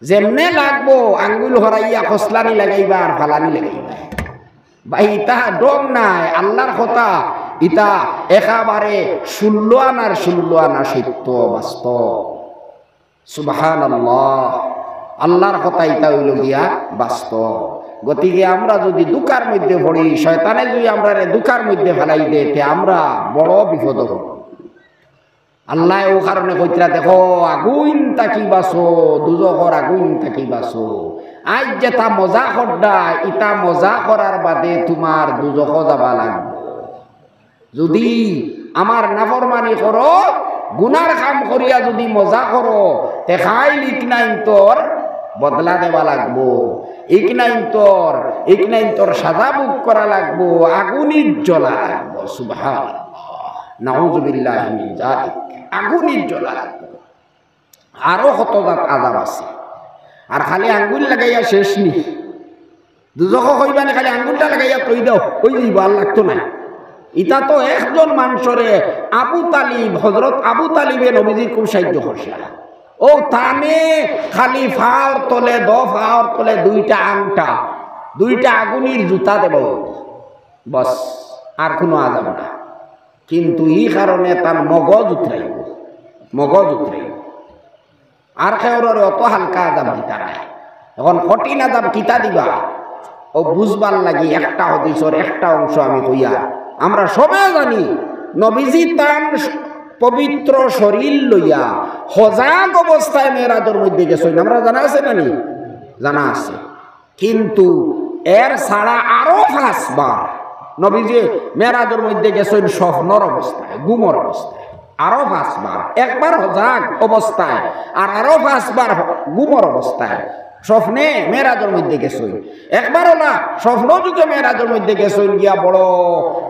যেমনে লাগবো, আঙ্গুল হরাইয়া খসলানি লাগাইবা আর ফালানি লাগাইবা। ভাই, ইতা ঢং নায়, আল্লার কথা। ইতা একেবারে ষোলো আনার ষোলো আনা সত্য, বাস্তব। সুবহানাল্লাহ। আল্লার কথা, ইতা অইলো গিয়া বাস্তব। গতিকে আমরা যুদি ধুকার মধ্যে পড়ি, শয়তানে যুদি আমরারে ধুকার মধ্যে ফালাই দেয়, তে আমরা বড় বিপদো পড়ি। আল্লায় অউ কারণে কইতরা, দেখো, আগুইন থাকি বাচো, দুজখর আগুইন থাকি বাচো। আইজ যেতা মজা কররায়, ইতা মজা করার বাদে তুমার দুজখো যাওয়া লাগবো। যুদি আমার নাফরমানি করো, গুনার কাম করিয়া যুদি মজা করো, তে কাইল ইকনাইন্তর বদলা দেওয়া লাগবো, ইকনাইন্তর, ইকনাইন্তর সাজা ভোগ করা লাগবো, আগুনিত জ্বলা লাগবো। সুবহানাল্লাহ, নাউজুবিল্লাহি মিন যালিক, আগুনিত জ্বলা লাগবো। আরো কত জাত আজাব আছে। আর খালি আঙ্গুল লাগাইয়া শেষ নি। দুজখো কইবা নি, খালি আঙ্গুলটা লাগাইয়া থই দেও, অই যাইবো, আর লাগতো নায়। ইতা তো একজন মানষরে আবু তালিব, হজরত আবু তালিবে নবীজির খুব সাহায্য করছে। অউ তানে খালি পাওর তলে, দো পাওর তলে দুইটা আংটা, দুইটা আগুনির জুতা দেবো, বস, আর কুনু আজাব না। কিন্তু ই কারণে তান মগজ উতরাইবো, মগজ উতরাইবো। আর কেউররে অত হালকা আজাব দিতা নায়। এখন কঠিন আজাব কিতা দিবা? অউ বুঝবার লাগি একটা হাদিসর একটা অংশ আমি কইয়ার। আমরা সবে জানি, নবীজি তান পবিত্র শরীর লইয়া হজাগ অবস্থায় মেরাজর মধ্যে গেছইন। আমরা জানা আছে না নি? জানা আছে। কিন্তু এর ছাড়া আরো পাঁচবার নবীজি মেরাজর মধ্যে গেছইন স্বপ্নর অবস্থায়, ঘুমর অবস্থায়। আরো পাঁচবার, একবার হজাগ অবস্থায়, আর আরো পাঁচবার ঘুমর অবস্থায়। স্বপ্নে মেরাজর মধ্যে গেছইন। একবার অলা স্বপ্ন যুগে মেরাজর মধ্যে গেছইন, গিয়া বড়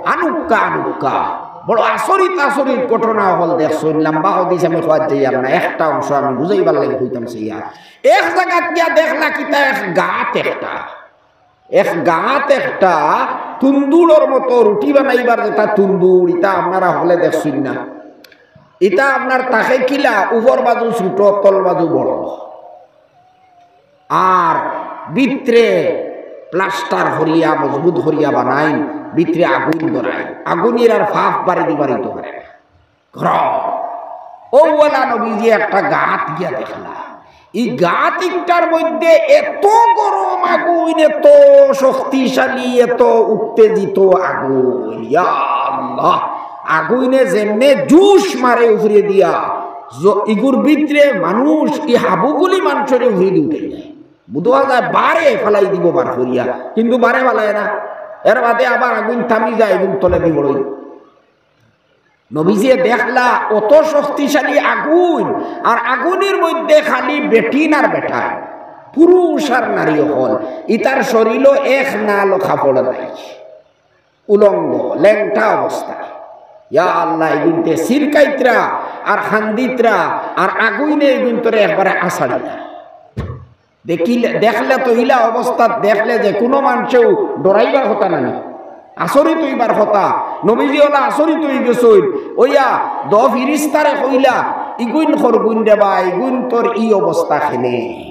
আনুক্কা আনুক্কা, বড় আচরিত আচরিত ঘটনা অকল দেখছইন। লম্বা হাদিস আমি কওয়াত যাইয়ার না, একটা অংশ আমি বুঝাইবার লাগি কইতাম চাইয়ার। এক জাগাত গিয়া দেখলা কিতা, এক গাত একটা, এক গাত একটা তুন্দুরর মতো, রুটি বানাইবার যেটা তুন্দুর, ইটা আপনারা হকলে দেখছইন না? ইটা আপনার থাকে কিলা, উপর বাজু ছোট, তল বাজু বড়। আর ভিতরে plaster করিয়া, মজবুত করিয়া বানাইন, ভিতরে আগুন ধরাইন, আগুনের আর ফাফ বাড়ি দিবার অইতো পারে না। ঘর। অউলা নবীজি একটা গাত গিয়া দেখলা। ই গাত ইকটার মধ্যে এত গরম আগুন, এত শক্তিশালী, এত উত্তেজিত আগুন। ইয়া আল্লাহ, আগুনে যেমনে জুশ মারে উপরে দিয়া, জ-, ইগুর ভিতরে মানুষ, ই হাবুগুলি মানুষরে উফরে দি উঠে যায়। বুঝা যায় বারে ফালাই দিব বার করিয়া, কিন্তু বারে ফালায় না। এর বাদে আবার আগুন থামি যায়, আগুন তলে দি বড়ই। নবীজিয়ে দেখলা অত শক্তিশালী আগুন, আর আগুনের মধ্যে খালি বেটিন আর বেটাইন, পুরুষ আর নারী অকল, ইতার শরীরও এক নালও কাপড় নাই, উলঙ্গ, লেংটা অবস্থা। ইয়া আল্লাহ, ইগুনতে সিরকাইতরা আর কান্দিতরা, আর আগুনে ইগুনতরে একবারে আছাড়িলা। দেখিলে, দেখলে তো ইলা অবস্থা দেখলে যে কুনু মানষেউ ডরাইবার কথা নানি, আচরিত অইবার কথা। নবীজি অলা আচরিত অইগেছইন, অইয়া দ ফিরিস্তারে কইলা, "ইগুইন করগুইন রে বা, ইগুইনতর ই অবস্থা কেনে?"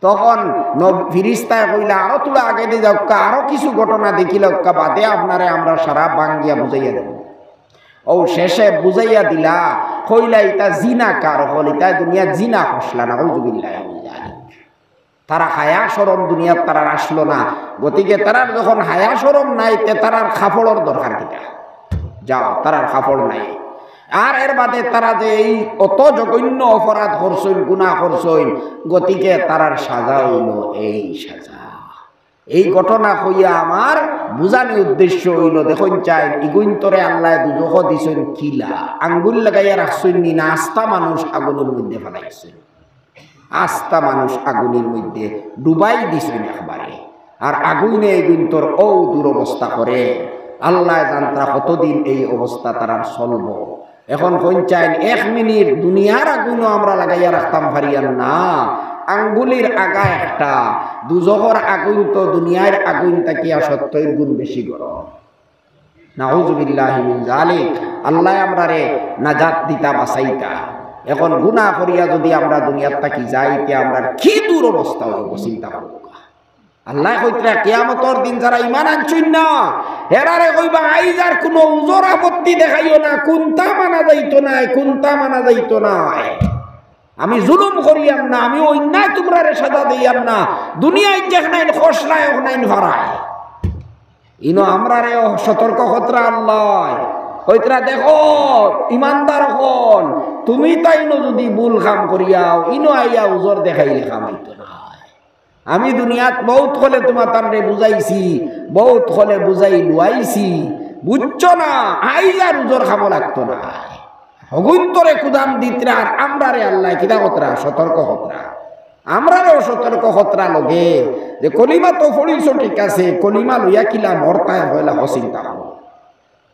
তখন নব-, ফিরিস্তায় কইলা, "আরো থুড়া আগেদি যাউক্কা, আরো কিছু ঘটনা দেখিলাউক্কা, বাদে আপনারে আমরা সারা ভাঙ্গিয়া বুঝাইয়া দেব।" অউ শেষে বুঝাইয়া দিলা, কইলা, "ইতা জিনাকার অকল, ইতা দুনিয়াত জিনা করছিলা, নাউজুবিল্লাহি মিন জালিক।" তারা হায়া শরম দুনিয়াত তারার আসলো না, গতিকে তারার যখন হায়া শরম নাই, তে তারার কাপড়র দরকার কিতা? যাও, তারার কাপড় নাই। আর এর বাদে তারা যে এই অত জঘন্য অপরাধ করছইন, গুনাহ করছইন, গতিকে তারার সাজা অইলো এই সাজা। এই ঘটনা কইয়া আমার বুঝানি উদ্দেশ্য অইলো, দেখইন চাইন, ইগুইন্তরে আল্লায় দুজখো দিছইন কিলা, আঙ্গুল লাগাইয়া রাখছইন নি না, আস্তা মানুষ আগুনর মধ্যে ফালাইছইন। আস্তা মানুষ আগুনর মধ্যে ডুবাই দিছইন একবারে। আর আগুইনে ইগুইন্তর অউ দুরবস্থা করে, আল্লায় জানতরা কতদিন এই অবস্থা তারার চলবো। এখন কইন চাইন, এক মিনিট দুনিয়ার আগুইনও আমরা লাগাইয়া রাখতাম পারিয়ার না, আঙ্গুলির আগা একটা। দুজখর আগুইন তো দুনিয়ার আগুইন থাকিয়া সত্তইর গুণ বেশি গরম। নাউজুবিল্লাহি মিন জালিক। আল্লায় আমরারে নাজাত দিতা, বাঁচাইতা। এখন গুনাহ করিয়া যুদি আমরা দুনিয়ার থাকি যাই, তে আমরার কি দুরবস্থা অইবো, চিন্তা করো। আল্লায় কইতরা, কিয়ামতর দিন যারা ইমান আনছইন না, হেরারে কইবা, "আইজ আর কুনু উজর আপত্তি দেখাইও না, কুন্তা মানা যাইতো নায়, কুন্তা মানা যাইতো নায়।" আমি জুলুম করিয়ার না, আমি অন্যায় তুমরারে সাজা দিয়ার না। দুনিয়াত যেখানাইন খসলায়, ওখানাইন ফারায়। ইনো আমরারেও সতর্ক করতরা আল্লায়। কইতরা, "দেখো, ইমানদার অকল, তুমি তাইনও যুদি ভুল কাম করিয়াও, ইনো আইয়া উজর দেখাইলে কাম অইতো নায়। আমি দুনিয়াত বউত খলে তুমাতানরে বুঝাইছি, বউত খলে বুঝাই লুয়াইছি, বুঝছো না, আইজ আর উজর কামো লাগতো নায়।" হগুইন্তরে কুদাম দিতরা আর আমরারে আল্লায় কিতা করতরা? সতর্ক করতরা। আমরারেও সতর্ক করতরা লগে যে কলিমা তো পড়িছো ঠিক আছে, কলিমা লইয়া কিলা মরতায় পয়লা হ চিন্তা করো।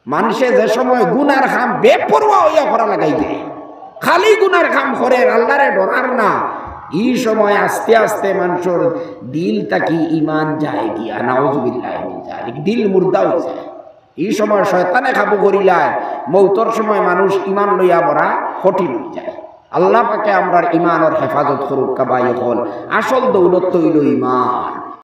মানষে যে সময় গুনার কাম বেপরোয়া অইয়া করা লাগাই দেয়, খালি গুনার কাম করের, আল্লারে ডরার না, ই সময় আস্তে আস্তে মানষর দিল থাকি ইমান যায় গিয়া, নাউজুবিল্লাহি মিন জালিক, দিল মুর্দা অই যায়। ই সময় শয়তানে কাবু করিলায়, মউতর সময় মানুষ ইমান লইয়া মরা কঠিন অই যায়। আল্লাহ পাকে আমরার ইমানর হেফাজত করুক্কা ভাই অকল। আসল দৌলত তো অইলো ইমান।